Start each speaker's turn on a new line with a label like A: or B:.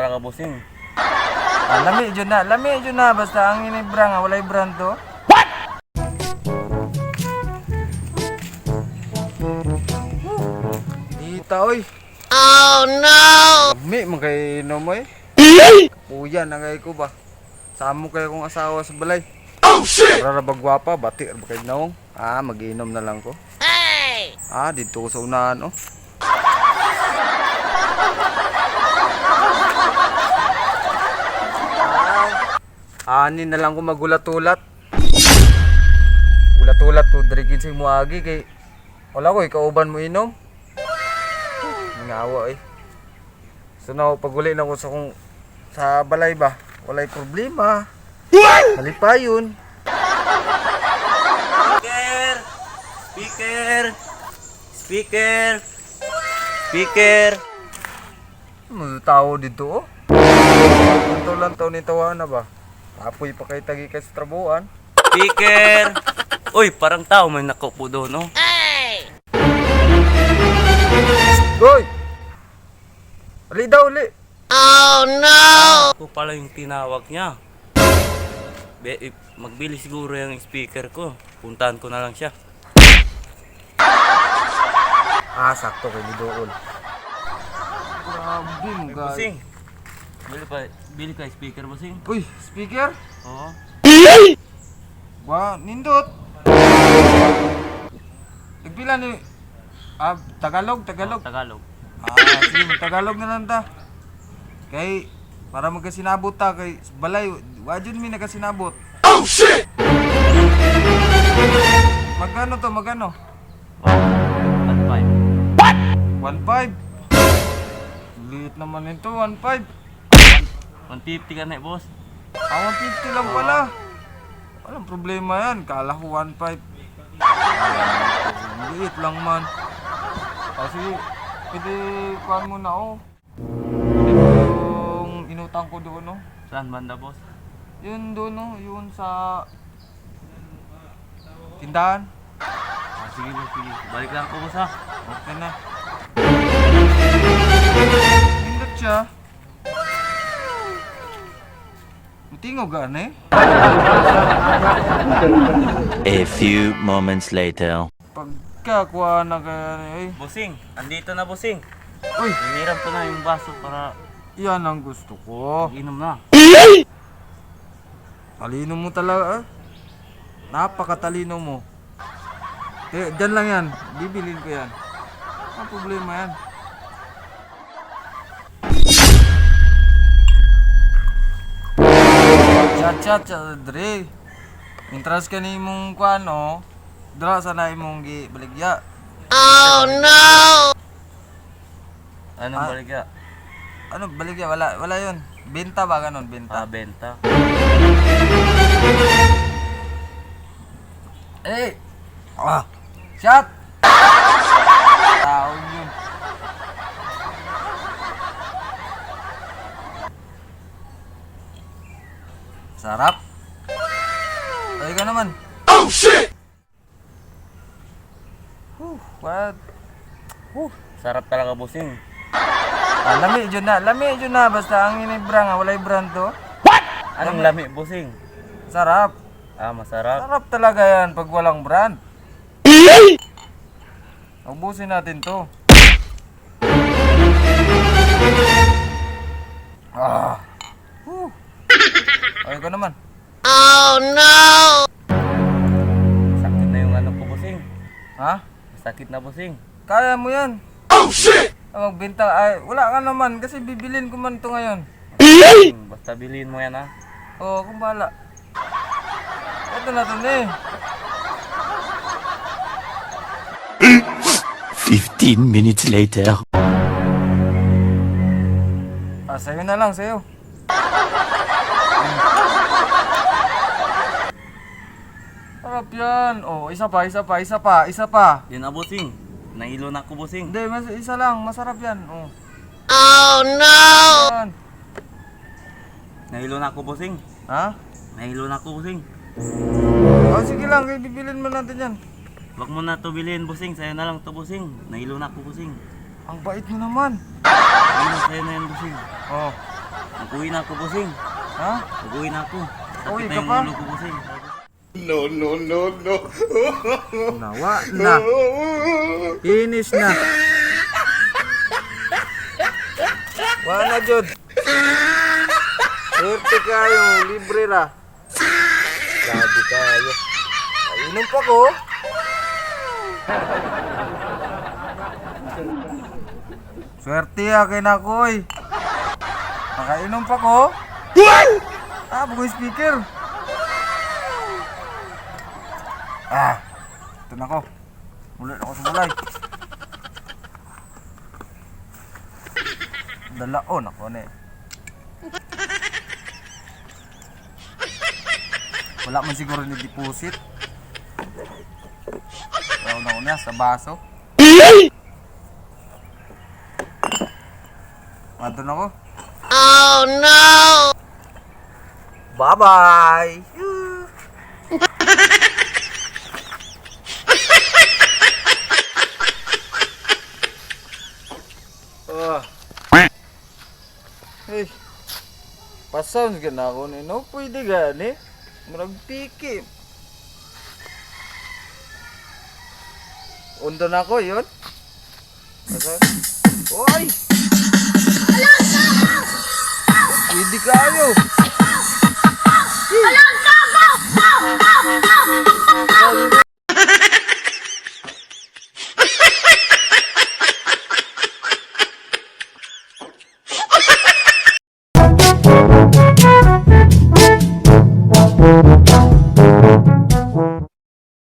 A: talaga bossing.
B: Lami jud na basta ang inibra nga walay brand to. Ita oy. Oh no. Lami magkainom mo eh. Kapuyan na kay ko ba. Samo kay akong asawa sa balay. Oh shit. Para bagwapa bati ba kay naong. Magiinom na lang ko. Hey. Dito ko sa unahan oh. Ani na lang ko magulat-ulat. Gulat-ulat ko diri kinsay muagi kay wala ko ikauban mo inom. Ngawa eh. So now paguli na ko sa balay ba, walay problema. Malipayon. Speaker. Mga tao dito oh. Lantaw ni tawana ba? Apoy pa kay tagi kay sa trabuhan.
A: Speaker! Uy, parang tao may nakaupo doon, no?
B: Hey! Goy! Ali daw, ali! Oh no!
A: Ako pala yung tinawag niya. Magbili siguro yung speaker ko. Puntahan ko na lang siya.
B: Sakto kay Lidool. Grabe mo guys.
A: Bossing! Bili ka speaker, bossing?
B: Uy, speaker?
A: Oo.
B: Nindot. Nagpila ni Tagalog.
A: Tagalog.
B: Sige, Tagalog na lang ta. Kay para magkasinabot ta kay balay, wa jud mi nakasinabot. Oh shit. Magkano?
A: 1.5.
B: What? 1.5. Liit naman ito, 1.5.
A: 150 ka na, boss.
B: 150 lang pala. Walang problema yan. Kala ko 1.5. Liit lang man. Kasi, pwede kuhan mo na oh. Yung inutang ko doon oh.
A: Saan banda, boss?
B: Yun doon oh. Yun sa tindahan.
A: Sige, boss, sige. Balik lang ko, boss, ha?
B: Okay na. Pindot siya. Tingog ka na eh.
C: A few moments later.
B: Pagkakuha na kaya eh.
A: Bossing, andito na, bossing.
B: Uy,
A: Hiniram ko na yung baso para
B: yan ang gusto ko.
A: inom na.
B: Talino mo talaga ah. Napakatalino mo. Dyan lang yan. Bibilin ko yan. Ang problema yan. Chat, Dre. Intras ka ni mong kuan oh. Dra sana imong gibaligya. Oh no.
A: Anong baligya?
B: Ano baligya? Wala yun. Benta ba ganon? Benta.
A: Benta.
B: Shot! Taon yun. Sarap. Ay ka naman. Oh shit! What?
A: Sarap talaga, bossing.
B: Lami jud na basta ang inibra nga walay brand to.
A: Anong lami, bossing?
B: Sarap.
A: Masarap.
B: Sarap talaga yan pag walang brand. Ubusin natin to. Ay ko naman. Oh no!
A: Sakit na yung ano ko, bossing.
B: Ha?
A: Sakit na, bossing.
B: Kaya mo yan. Oh shit! Magbenta ay wala ka naman kasi bibilin ko man to ngayon.
A: Basta bilhin mo yan, ha?
B: Oo, kung bahala. Ito na to eh.
C: 15 minutes later.
B: Sa'yo na lang, sa'yo. Sarap yan. Isa pa.
A: Yan na, bossing. Nahilo na ako, bossing.
B: Hindi, isa lang. Masarap yan. Oh no! Yan.
A: Nahilo na ako, bossing.
B: Ha?
A: Nahilo na ako, bossing.
B: Sige lang. Bibilin mo natin yan.
A: Wag mo na to bilhin, bossing. Sa'yo na lang to, bossing. Nahilo na ako, bossing.
B: Ang bait mo naman.
A: Sa'yo na yan, bossing. Uwi na ako, bossing.
B: Ha?
A: Uwi na ako.
B: Uwi
A: Sakit na
B: ka
A: yung
B: pa?
A: ulo ko, bossing.
B: Nawa na. Finish na. Wala jud. Swerte kayo, libre ra. Grabe kayo. Inom pa ko. Swerte kay nakoy. Nakainom pa ko. Bugoy speaker. Ito na ko. Mulit ako sa mulay. Dalaon ako na eh. Wala man siguro ni deposit. Pero na ko na sa baso. Mato na ko. Oh no! Bye-bye! Hey, pa-sounds ka na ako no? Pwede gani. Marag piki. Undo na ako yun. Oy! Pwede kayo. Alam ka ba?